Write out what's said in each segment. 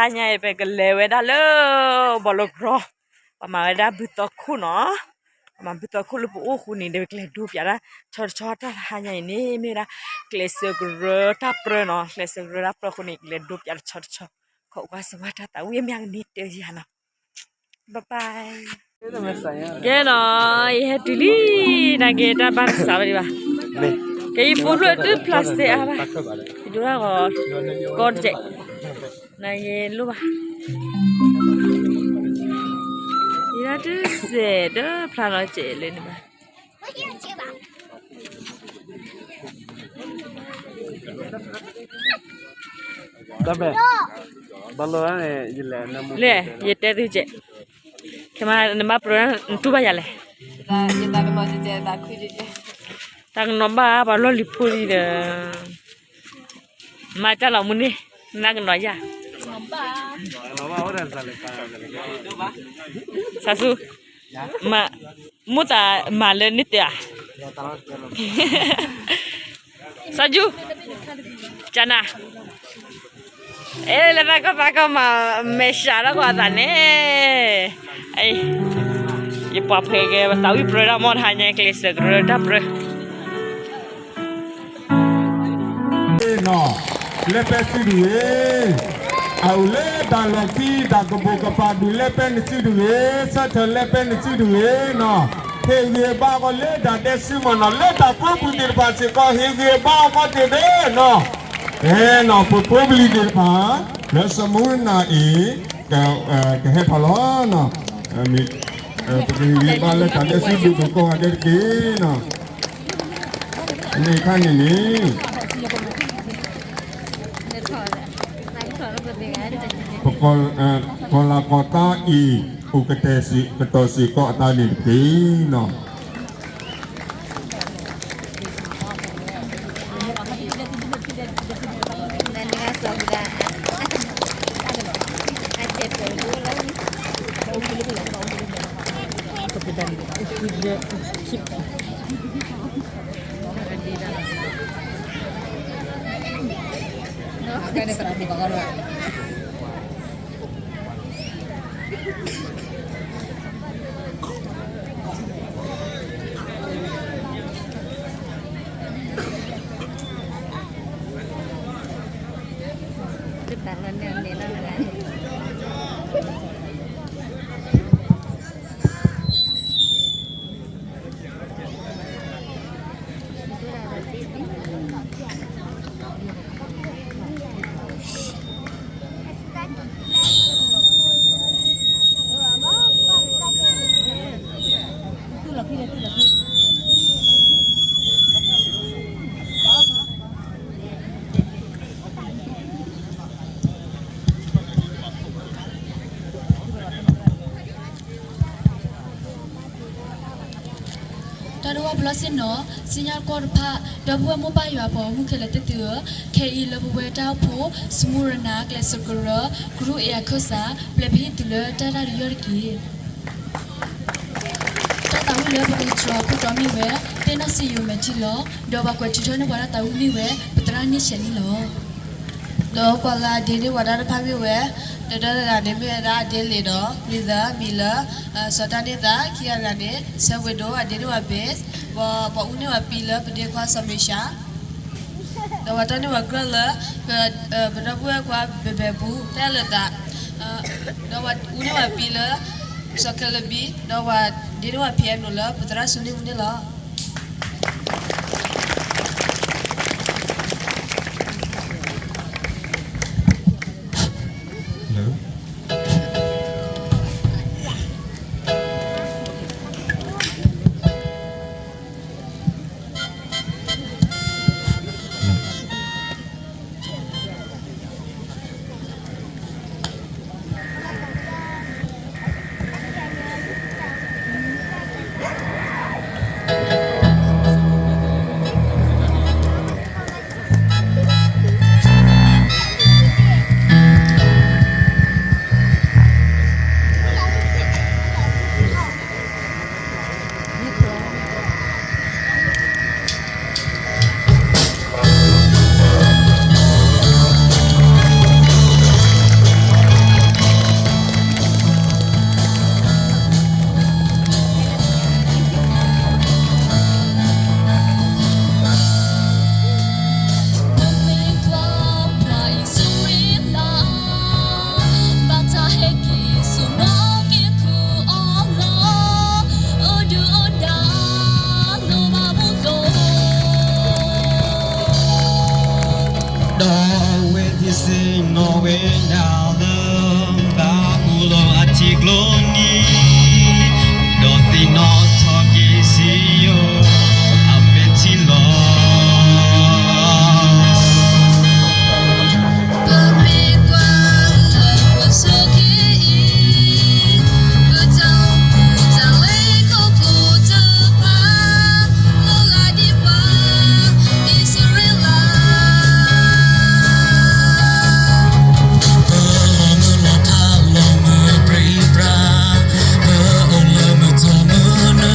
တၢ်ညါအံၤ ပကလဲၤဝဲဒၣ်လၢ ဘီလိကရီ, ပမၤဝဲဒၣ်ဘုသီခိၣ်နီၤ, ပမၤဘုသီခိၣ်လၢပအိၣ်ဃိန့ၣ်ဒီး ပကလဲၤဒိပၠးဒၣ်ဆီတဆီ တၢ်တဟါညါအံၤန့ၣ် မ့ၢ်ဝဲဒၣ် ကျဲးစၢးကရၢတၢ်ပြၢနီၤ, ကျဲးစၢးကရၢတၢ်ပြၢအဃိန့ၣ် ကလဲၤဒိပၠးတဆီတဆီ, ခီကွၢ်စဝါတၢ်သးဝံၣ်အမ့ၢ်အကန့ၢ်တၢ်ယၤနီၤ. ကဲနီၤ, ယဟဲတုၤလံ, နာ်က့တၢ်ဘၣ်တစးဝဲဒံးဘၣ်, ကဲယဖိဖျိတဖျါစဲအါဘၣ်, ယဒိတၢ်ဂီၤ, ကီတကဲး, နာ်က့လိၣ်ဘၣ်, ယဒၣ်တစဲးတဖျါလီၤစဲးလၢန့ၣ်ဘၣ်. တၢ်ဘဲ, ဘၣ်လီၤန့ၣ်, လဲၣ်, ယတဲသုကဲး, ခဲမးနဘၣ်ပြၢ, နတူၢ်ဘၣ်ယၤလဲၣ်, တၢ်ကနီၤဘၣ်ပှၤလီၢ်လံၤဖိလံဒီး, မၤတၢ်လီၤမူန့ၣ်, နကနီၤယၤ, စၢ်ဆူ, မ့ၢ်သးမၤလၢန့ၣ်တဲဧါ, စီၤယူ, ကနၤ, အဲ လၢသးကီၢ်သးကီၢ်မၤ မဲာ်ဆှးထီၣ်ကွၢ်သးန့ၣ်, ယပှၤဖဲကဲ ပသးဝံၣ်ပြၢတၢ်မီၢ်တဟါညါ ကျဲးစၢးကရၢတၢ်ပြၢ နီၤ, လဲၤပဲတံတဂ့ၤ, အအိၣ်လၢတၢ်လီၢ်ခံ တၢ်ကပိာ်ကပၤဒုး လဲၤပဲနစုတဂ့ၤ, ဆၢထၢၣ်လဲၤပဲနစုတဂ့ၤနီၤ, ဟ့ၣ်ဂံၢ်ဘါအီၤလၢတၢ်ဒဲးစုမ့ၢ်နီၤ, လၢတၢ်ပၢပူၤသ့ၣ်တဖၣ်စ့ၢ်ကီး ဟ့ၣ်ဂံၢ်ဘါအီၤကီးတ့ၢ်ဒဲးနီၤ, အဲနီၤ ပဖိပလံၤသ့ၣ်တဖၣ် လၢ Smyrna အံၤ ကဟဲထီၣ်လီၤနီၤ, ပကဟ့ၣ်ဂံၢ်ဘါလၢတၢ်ဒဲးစုဒိၣ်ဒိၣ်ကီးဂၤဒဲးတက့ၢ်နီၤ, န့ၣ်အခါန့ၣ်န့ၣ် ပကီၢ်လၤကီၢ်သးအံၤ အိၣ်ကတဲာ်စ့ၢ်ကတီၢ်စ့ၢ်ကီးအသးန့ၣ်တက့ၢ်နီၤ. တၢ်တဝၢ်ပလီၢ်ဆ့ၣ်နီၤ, စံၣ်ညီၣ်ကွီၢ်တဖၣ်, ဒီပုၢ်ဝဲၢ်မိၢ်ပၢ်ယွၤပှၤဂီၢ်မုၢ်ခဲလၢာ်သ့ၣ်သုဧၢ, ခဲအံၤလၢပဝဲတၢ်အိၣ်ဖှိၣ် Smyrna ကျဲးစၢးကရၢ ကရူၢ်အ့ၣ်အခၢၣ်စး ပျဲပဟ့ၣ်သုလၢတၢ်တၢ်တယီၢ်တက့ၢ်. တၢ်သးဝံၣ်လၢပကတြီၤခိၣ်တီမ့ၢ်ဝဲ သ့ၣ်နီၣ်စံယိၤမဲာ်ထံလီၤ. ဒီးပှၤကွဲးထုးထီၣ်န့ၢ်ပှၤတၢ်သးဝံၣ်မ့ၢ်ဝဲ ပသရၣ်န့ၢ်ဆဲးန့ၣ်လီၤ. ဒီးကွၢ်လၢအဒ့န့ၢ်ပှၤတၢ်တဖၣ်မ့ၢ်ဝဲ, တတၢတဂၤန့ၣ်မ့ၢ်ဝဲဒၣ်အဒ့လ့ၤဒီး မံၤသၢ, မံၤလၢ စီၤတၢ်န့ၢ်သး, ခံဂၤတဂၤန့ၣ် ဆၢဝ့ၤဒိၣ်, အဒ့န့ၢ်ပှၤဘ့း, ပှၤအူန့ၢ်ပှၤပံၤလၢပဒ့ခွါစီၤမ့ၡါ ဒီးပှၤတီန့ၢ်ပှၤကြၢးလၢ ပဒီပုၢ်ဝဲၢ်ခွါဘဲဘဲပူၤ တၢ်လၢသး, ဒီးပှၤအူန့ၢ်ပှၤပံၤလၢ စီၤခဲလဘံ, ဒီးပှၤဒ့န့ၢ်ပှၤ ဖံအဲၣ်နိၣ် လၢပသရၣ်စူန့ၢ်မူန့ၣ်လီၤ. အဝဲသ့ၣ်ဆ့ၣ်နီၤဝဲဒၣ်လၢ ဘၣ်ဘူလိၣ်အထံကျိနံၤ, ဒီးသ့ၣ်နီၣ်ထီၣ်က့ၤစံယိၣ်အမဲာ်ထံလီၤ. ပမ့ၢ်ကွၢ်လၢပှၤဆိးက့အံၤ, ပတၢ်အိၣ်ဖှိၣ်တၢ်လဲၤခီဖျိတဖၣ် လီၤဂာ်ဒ်ပှၤအံၣ်စရ့လး ပလီၤမုၢ်လီၤထါလီၤမုၢ်ပြံပြါ, ပအိၣ်လၢမုၢ်ထီၣ်မုၢ်နၤ,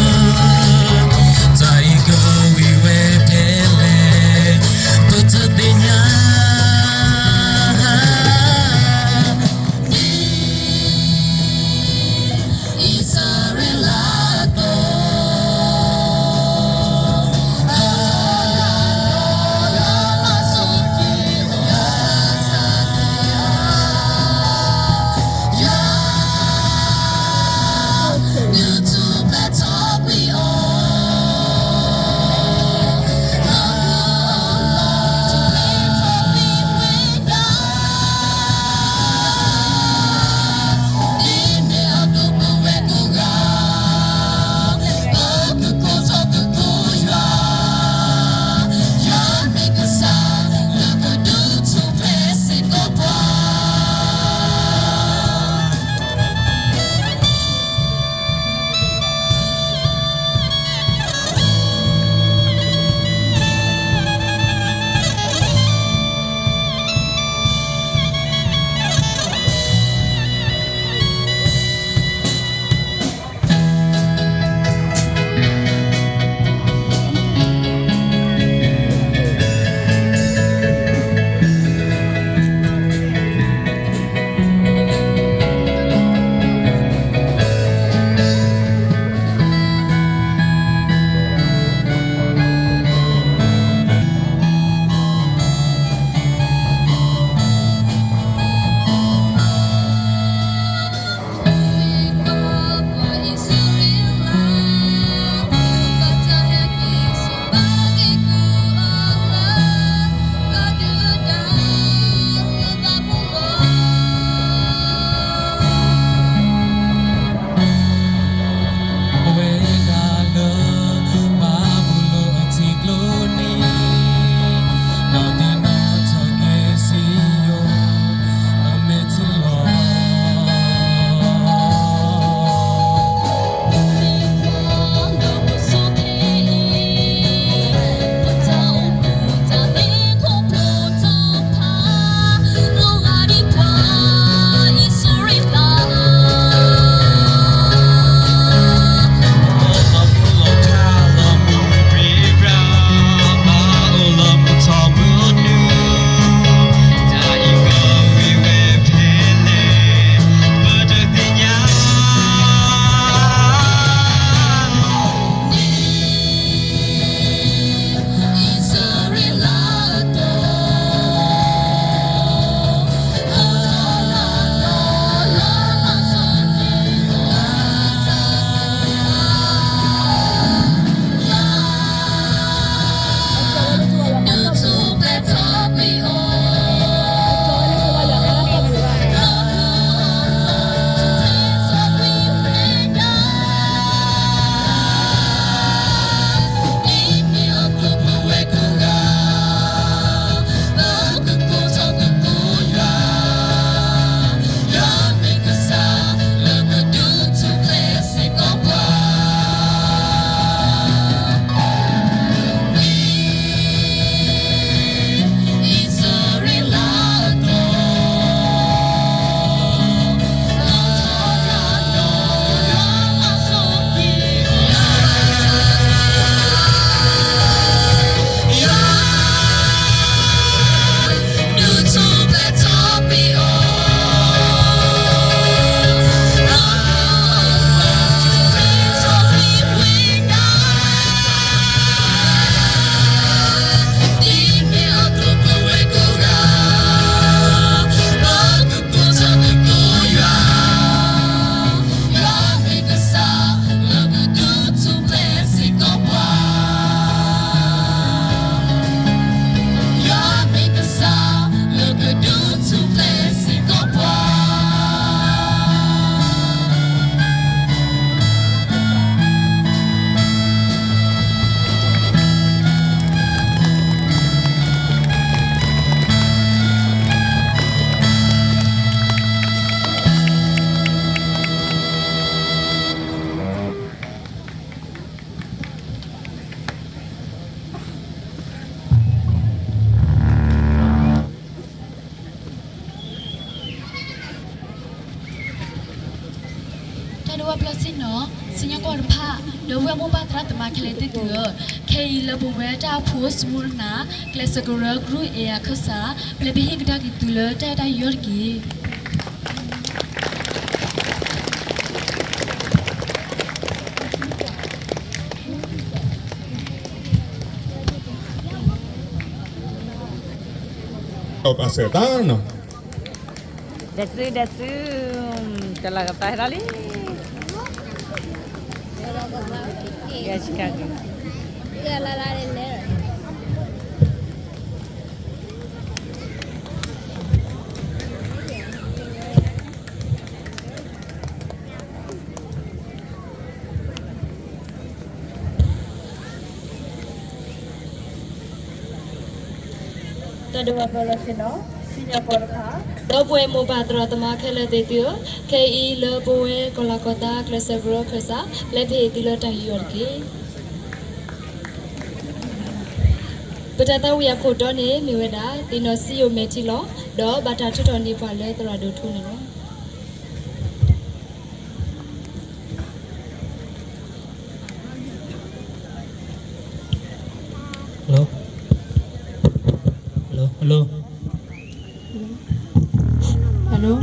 စံၣ်ညီၣ်ကွီၢ်တဖၣ်, ဒီပုၢ်ဝဲၢ်မိၢ်ပၢ်သရၣ်သမါခဲလၢာ်သ့ၣ်သုဧၢ, ခဲအံၤလၢပဝဲတၢ်အိၣ်ဖှိၣ်စမူတနၤ ကျဲးစၢးကရၢကရိအ့ၣ်အခၢၣ်စး ပျဲပဟ့ၣ်ကဒါက့ၤသုလၢတၢ်အဲၣ်တၢ်ယီတက့ၢ်. ဒီးစု ဒီးစု, တလီၤကပၤဟဲထီၣ်လံ, ယဲၢ်ဆံကၤက့ၤ တၢ်ဒိးပှၤပၢၤလီၢ်ဆ့ၣ်နီၤ, စံၣ်ညီၣ်ကွီၢ်တဖၣ်, ဒီပုၢ်ဝဲၢ်မိၢ်ပၢ်သရၣ်သမါခဲလၢာ်သ့ၣ်သုဧၢ, ခဲအံၤလၢပဝဲကီၤလၤကီၤသး ကျဲးစၢးကရၢခၢၣ်စး ပျဲပဟ့ၣ်သုလၢတၢ်ယူးယီၣ်တက့ၢ်. ပတၢ်သးဝံၣ်အခိၣ်တီန့ၣ် မ့ၢ်ဝဲဒၣ် သ့ၣ်နီၣ်စံယိၣ်မဲာ်ထံလီၤ, ဒီးဘၣ်တၢ်ထုးထီၣ်န့ၢ်ပှၤလၢသရၣ်ဒိၣ်ထူန့ၣ်လီၤ. Hello. Hello. Hello. Hello.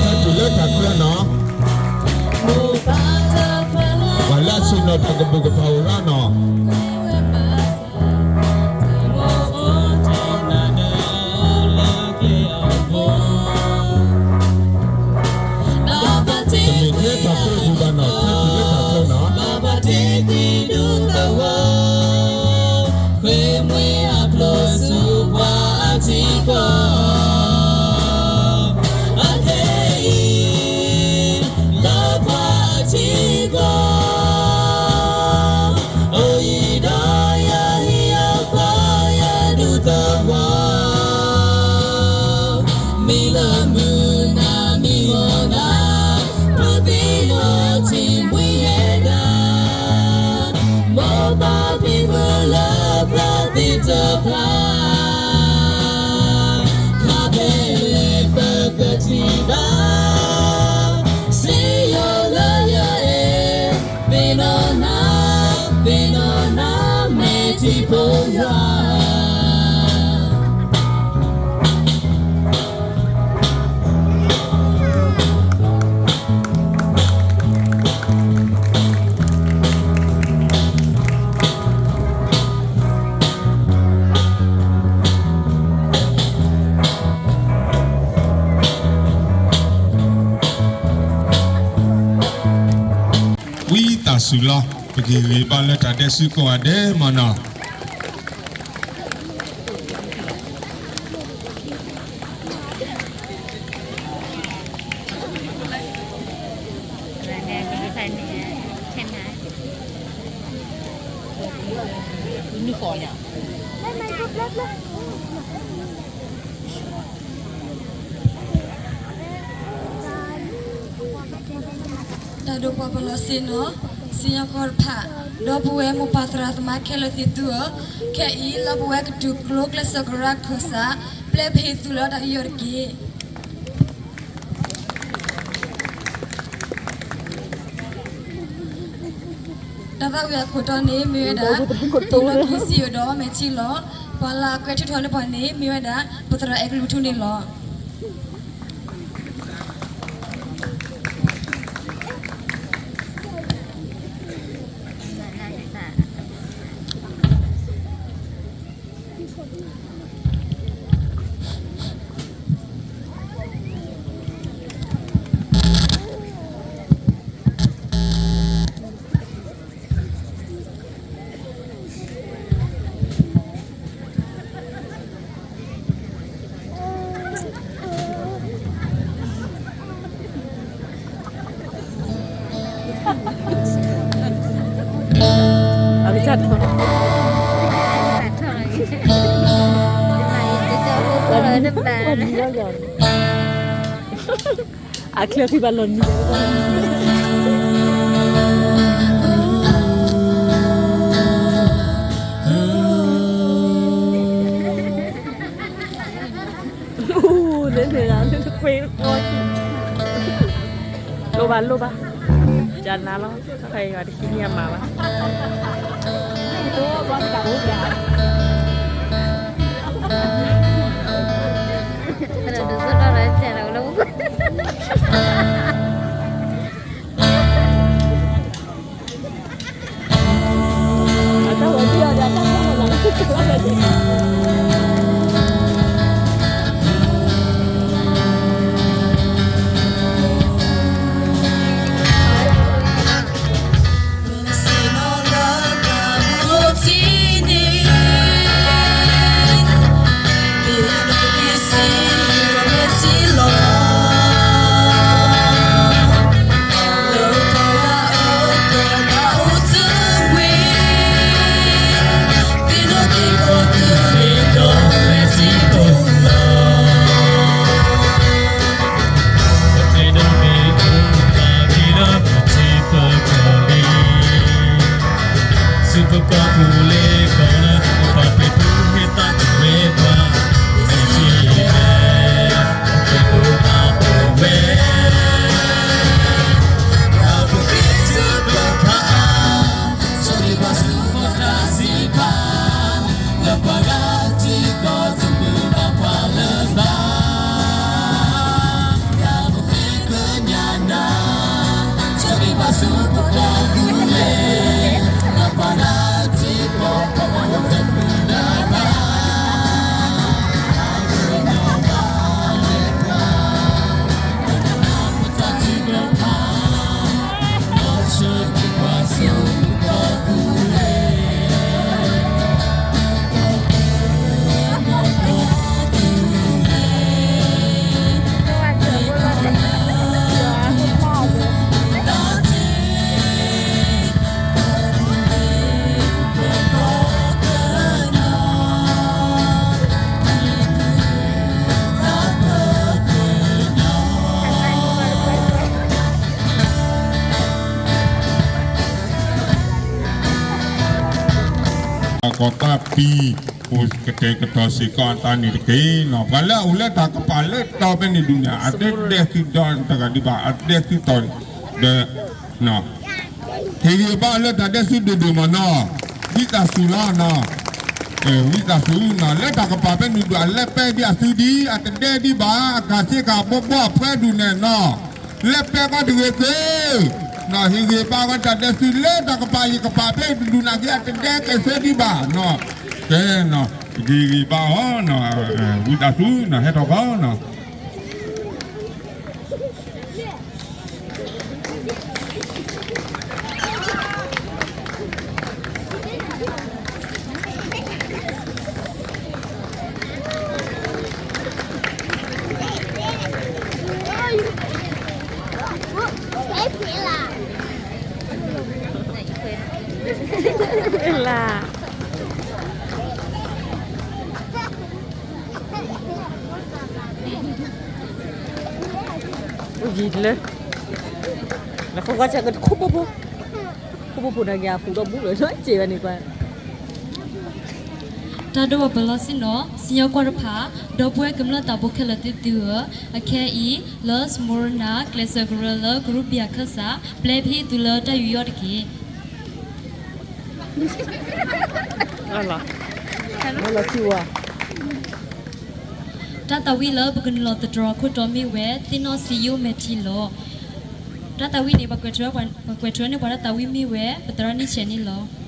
တုၤလၢတၢ်ကျၢၢ်နီၤ, ပှၤလၢအဆ့ၣ်နီၤတၢ်ကဘူၣ်ကဖၣ်အိၣ်ရၢနီၤ, တမ့ၢ်ထဲတၢ်ကျၢၢ်ပူၤဘၣ်နီၤ, ထဲတုၤလၢတၢ်ကျၢၢ်နီၤ. ဃ့မွံအဖျိစူးပှၤအထံကီၢ်, အခဲအံၤ လၢပှၤအထံကီၢ်, အိၣ်ယံၤဒီးယဟံၣ်ယဃီယဒူသဝီ, မ့ၢ်လၢမုၢ်နၤမ့ၢ်ဂီၤနၤ, ပသ့ၣ်နီၣ်ထံမှံဟဲဒၣ်, မိၢ်ပၢ်ဖံဖုလၢပျၢၤသ့ၣ်တဖၣ် ခါဖဲလဲၣ်ပကထံၣ်ဘၣ်, စ့ယိၤလၢယအဲၣ်, သ့ၣ်နီၣ်နၤ, သ့ၣ်နီၣ်နၤ မဲာ်ထံဖိယွၤ. ဝံသးစူၤလီၤ, ပက့ၤဂ့ၤဘၣ်လၢတၢ်ဒဲးဆူကိးဂၤဒဲးမ့ၢ်နီၤ. တၢ်ဒိးပှၤပၢၤလီၢ်ဆ့ၣ်နီၤ, စံၣ်ညီၣ်ကွီၢ်တဖၣ်, ဒီပုၢ်ဝဲၢ်မိၢ်ပၢ်သရၣ်သမါခဲလၢာ်သ့ၣ်သုဧၢ, ခဲအံၤလၢပဝဲကတုၤကျိကျဲးစၢးကရၢခၢၣ်စး ပျဲပဟ့ၣ်သုလၢတၢ်ယူးယီၣ်တက့ၢ်. တၢ်သးဝံၣ်အခိၣ်တီန့ၣ်မ့ၢ်ဝဲဒၣ် သ့ၣ်နီၣ်ထံစံယိၤဒီးမဲာ်ထံလီၤ. ပှၤလၢအကွဲးထုးထီၣ်န့ၢ်ပှၤန့ၣ် မ့ၢ်ဝဲဒၣ် ပသရၣ်အဲၣ်ကလူးထူန့ၣ်လီၤ. တၢ် လီၤနံၤလီၤယီၤန့ၣ်, အချၢဃံဘၣ်လီၤနံၤ, အိၣ် လၢန့ၣ်ဂၤ လၢတကွ့ၢ်တကွီၢ်, လိၣ်ဘၣ်လိၣ်ဘၣ်, ယနၤလီၤ, တၢ်ခါအံၤယွၤတဟံးန့ၢ်အမၤဘၣ်. ကီၢ်တၢ်ပံၤ ပကတဲာ်ကတီၤစ့ၢ်ကီးအတၢ်န့ၣ်တက့ၢ်နီၤ. ပှၤလၢအအိၣ်လၢတၢ်ကပၤလၢတီၤဖဲန့ၣ်ဒုးန့ၣ် အတဒဲသုဒီတဂၤဒံးဘၣ်, အတဒဲသုတီၤဒီး ဟ့ၣ်ဂံၢ်ဘါလၢတၢ်ဒဲသုဒိၣ်ဒိၣ်မးနီၤ, ဝံသးစူၤလီၤနီၤ, ဝံသးစူၤနီၤ, လၢတၢ်ကပၤဖဲန့ၣ်ဒုး အလဲၤပဲဒံးအသုဒံး အတဒဲဒံးဘၣ်, အကၤစ့ကၤဘီဘီအဖှဲဒုးန့ၣ်နီၤ, လဲၤပဲကီးတဂ့ၤက့ၤ နီၤ, ဟ့ၣ်ဂံၢ်ဘါကီးတၢ်ဒဲသုလၢတၢ်ကပၤယကပၤဖဲဒုးနာ်က့ အတဒဲကဲသုဒံးဘၣ်နီၤ, ကဲနီၤ, ဟ့ၣ်ဂံၢ်ဘါအီၤနီၤ, ဝံသးစူၤနီၤ, ဟဲထီၣ်ကီးနီၤ. လၢ ယံၤလၢ နဃိကွၢ်ဆၢကခိၣ်ဖိဖိ, ခိၣ်ဖိဖိနၤက့ၤအပူၤဒီးဘူးလၢၤနီၤ စ့ၢ်ဝဲန့ၣ်ကွၢ်. တၢ်ဒိၣ်ပှၤပၢၤလီၢ်ဆ့ၣ်နီၤ စံၣ်ညီၣ်ကွီၢ်တဖၣ် ဒီပုၢ်ဝဲၢ်ကမျၢၢ်သးဘိခဲလၢာ်သ့ၣ်သုဧၢ, အခဲအံၤ လၢ Smyrna ကျဲးစၢးကရၢလၢကရူၢ်ဘံၣ်အခၢၣ်စး ပျဲဖဲသုလၢတၢ်ယူးယီၣ်တက့ၢ်. တၢ်သးဝံၣ်လၢပကနုာ်လီၤသတြီၤအခိၣ်တီမ့ၢ်ဝဲ သ့ၣ်နီၣ်စံယိၣ်မဲာ်ထံလီၤ. တၢ်သးဝံၣ်န့ၣ် ပှၤကွဲးထွဲန့ၢ်ပှၤတၢ်သးဝံၣ်မ့ၢ်ဝဲ ပသရၣ်နံၣ်ဆဲးန့ၣ်လီၤ.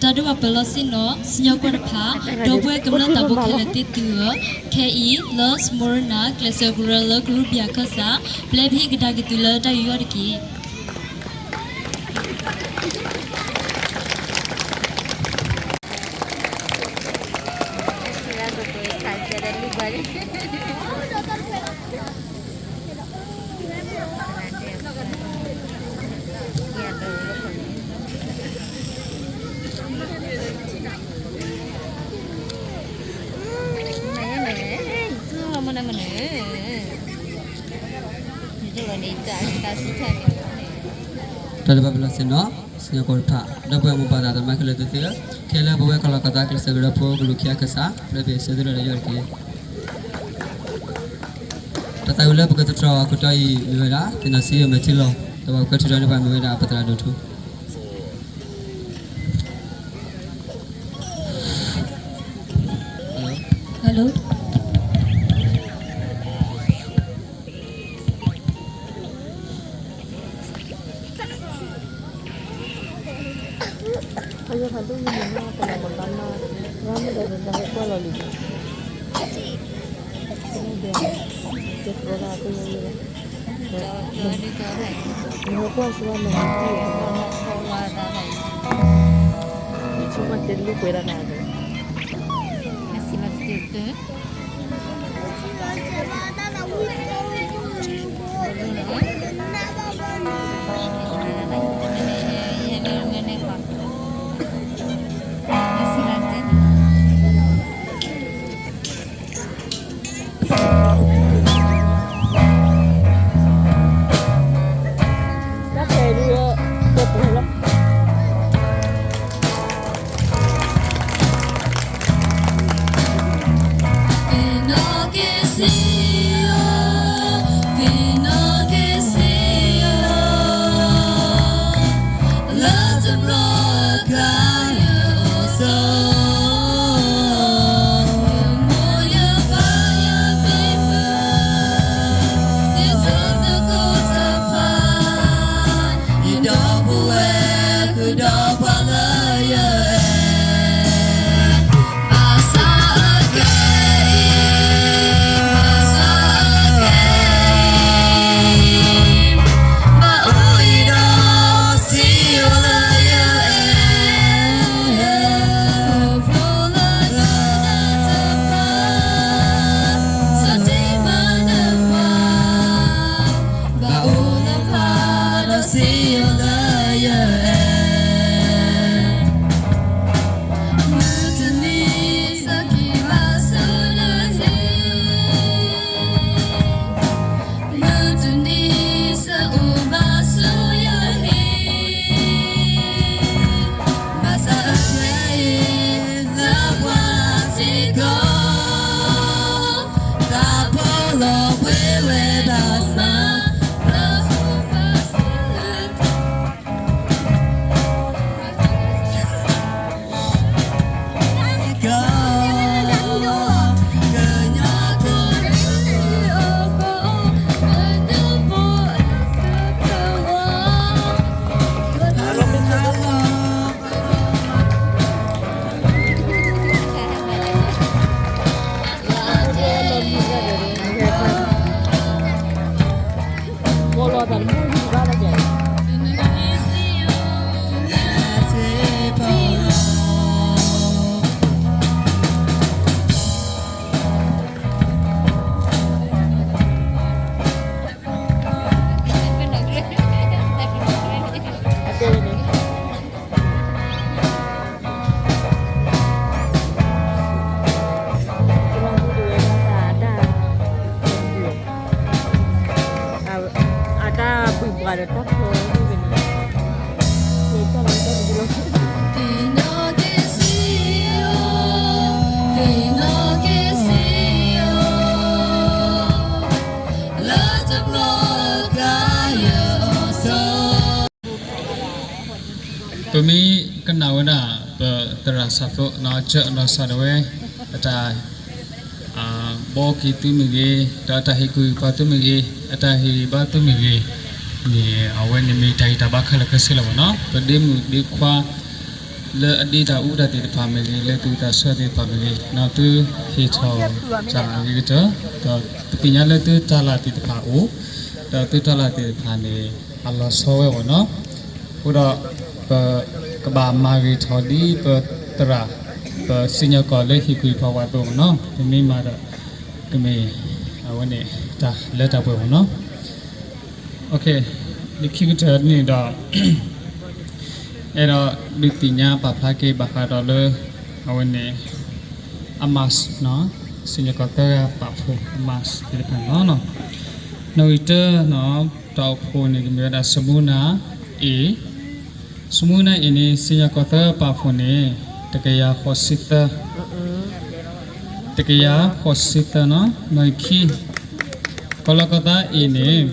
တၢ်ဒိၣ်ဘၣ်ပၢၤလီၢ်ဆ့ၣ်နီၤ စံၣ်ညီၣ်ကွီၢ်တဖၣ် ဒီပုၢ်ဝဲၢ်ကမျၢၢ်သးဖိခဲလၢာ်သ့ၣ်သုဧၢ, ခဲအံၤ လၢ Smyrna ကျဲးစၢးကရၢလၢကရူၢ်ဘံၣ်အခၢၣ်စး ပျဲပဟ့ၣ်ကဒါက့ၤသုလၢတၢ်ယူးယီၣ်တက့ၢ်. တၢ်ဒိၣ်ဘၣ်ပၢၤလီၢ်ဆ့ၣ်နီၤ စံၣ်ညီၣ်ကွီၢ်တဖၣ် ဒီပုၢ်ဝဲၢ်မိၢ်ပၢ်သးသမါခဲလၢာ်သ့ၣ်သုဧၢ, ခဲလၢာ်ပဝဲကလီၤကီၢ်သးကျဲးစၢးကရၢဖိကလူးခံအခၢၣ်စး ပျဲပဟ့ၣ်ဆၢသုလၢတၢ်ယူးယီၣ်တက့ၢ်. တၢ်သးဝံၣ်လၢပကသတြီၤအခိၣ်တီအံၤမ့ၢ်ဝဲဒၣ် သ့ၣ်နီၣ်စံယိၣ်မဲာ်ထံလီၤ, ဒီးပှၤကွဲးထုးထီၣ်န့ၢ်ပှၤမ့ၢ်ဝဲဒၣ် ပသရၣ်ဒိၣ်ထူ Hello. အတၢ်ဘုၣ်ပှၤဒီးတၢ်ဖျိဝဲန့ၣ် ပမ့ၢ်ကနၣ်ဝဲဒၣ် ပသရၣ်စၢ်ဖိ နီၢ်ကၢၣ်နီၢ်စၢ်ဒၣ်ဝဲ အတၢ် ဘီက့ၤသုမ့ၢ်ဂ့ၤ, ဒီးအတၢ်ဟ့ၣ်ကူၣ်ဟ့ၣ်ဖးသုမ့ၢ်ဂ့ၤ, အတၢ်ဟ့ၣ်ဂံၢ်ဘါသုမ့ၢ်ဂ့ၤန့ၣ် အဝဲန့ၣ်မ့ၢ်တၢ်ဂံၢ်တၢ်ဘါခဲလၢာ်ခဲဆ့လီၤမ့ၢ်နီၤ. ပဒ့မုၣ်ဒ့ခွါ လၢအဒ့တၢ်အူတၢ်သ့ၣ်တဖၣ်မ့ၢ်ဂ့ၤ, လၢသုတၢ်ဆၢသ့ၣ်တဖၣ်မ့ၢ်ဂ့ၤ, သုဟ့ၣ်ထီၣ်တၢ်အဂ့ၤကတၢၢ်, ဒီးပသ့ၣ်ညါလၢသုတၢ်လၢ်သ့ၣ်တဖၣ်အိၣ်, ဒီးသုတၢ်လၢ်သ့ၣ်တဖၣ်န့ၣ် အလီၤဆီဝဲအဂီၢ်နီၤ. အဃိဒီး ပကဘၣ်မၤဂ့ၤထီၣ်ဒ်ပသရၣ်, ပစံၣ်ညီၣ်ကွီၢ်လၢဟ့ၣ်ကူၣ်ဟ့ၣ်ဖးပှၤအသိးနီၤ. ပမ့ၢ်မၤဒီး ကမ့ၢ်အဝဲန့ၣ်တၢ်လၢတၢ်ပှဲၤမ့ၢ်နီၤ. လၢခံကတၢၢ်န့ၣ်ဒီး အဲၣ်ဒိးဒုးသ့ၣ်ညါပာ်ဖျါက့ၤဘၣ်ဃးဒီးလၢ အဝဲန့ၣ် အမးစၢ်, စံၣ်ညီၣ်ကွီၢ်သၢဂၤပာ်ဖှိၣ်အမးစၢ်သ့ၣ်တဖၣ်န့ၣ်လီၤ. နီၣ်ဂံၢ်တၢ, တၢ်အိၣ်ဖှိၣ်န့ၣ် ကမ့ၢ်ဝဲဒၣ် စမူနၤ A, စမူနၤ A န့ၣ် စံၣ်ညီၣ်ကွီၢ်သၢဂၤပာ်ဖှိၣ်န့ၣ် တကယၤဃိးဆံသၢ, တကယၤဃိးဆံသၢနီၤ. နီၣ်ဂံၢ်ခံ, ကီၤလၤကီၤသး A န့ၣ်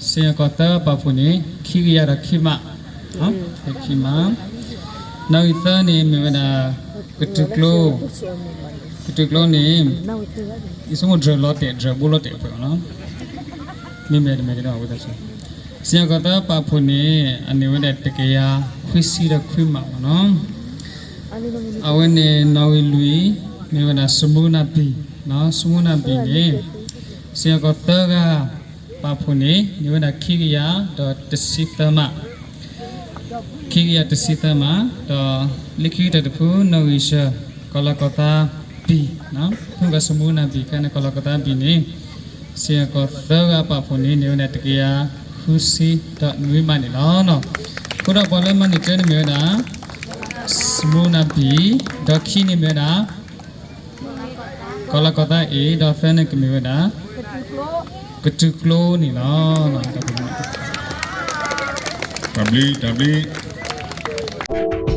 စံၣ်ညီၣ်ကွီၢ်သၢဂၤပာ်ဖှိၣ်န့ၣ် ခံကယၤဒီးခံမး, ခံမး. နီၣ်ဂံၢ်သၢန့ၣ် မ့ၢ်ဝဲဒၣ် ကတုၤကျိ, ကတုၤကျိန့ၣ် ယဆိကမိၣ် ဒြၢၣ်လီၤတဲာ် ဒြၢၣ်ဘိလီၤတဲာ်အပှဲၤနီၤ. မ့မ့ၢ်တမ့ၢ်ကဒီးဝဲဒၣ် စံၣ်ညီၣ်ကွီၢ်သၢဂၤပာ်ဖှိၣ်န့ၣ် အန့ၢ်ဝဲဒၣ်တကယၤခွံဆံဒီးခွံမးနီၤ. အဝဲန့ၣ်နီၣ်ဂံၢ်လွံၢ် မ့ၢ်ဝဲဒၣ် စမူနၤ B, စမူနၤ B န့ၣ် စံၣ်ညီၣ်ကွီၢ်သၢဂၤပာ်ဖှိၣ်န့ၣ် န့ၢ်ဝဲဒၣ်ခံကယၤဒီးတဆံသၢမး, ခံကယၤတဆံသၢမး, ဒီးလၢခံကတၢၢ်တဖု နီၣ်ဂံၢ်ယဲၢ် ကီၤလၤကီၤသး B, ဖုကီၢ် စမူနၤ B ခဲန့ၣ် ကီၤလၤကီၤသး B န့ၣ် စံၣ်ညီၣ်ကွီၢ်သၢဂၤပာ်ဖှိၣ်န့ၣ် န့ၢ်ဝဲဒၣ်တကယၤဃုဆံဒီးနွံမးန့ၣ်လီၤ. အဃိဒီးပှၤလၢမၤန့ၢ်တၢန့ၣ်မ့ၢ်ဝဲဒၣ် စမူနၤ B, ဒီးခံန့ၣ်မ့ၢ်ဝဲဒၣ် ကီၤလၤကီၤသး A, ဒီးသၢန့ၣ်ကမ့ၢ်ဝဲဒၣ် ကတုၤကျိန့ၣ်လီၤ. တၢ်ဘျုး, တၢ်ဘျုး.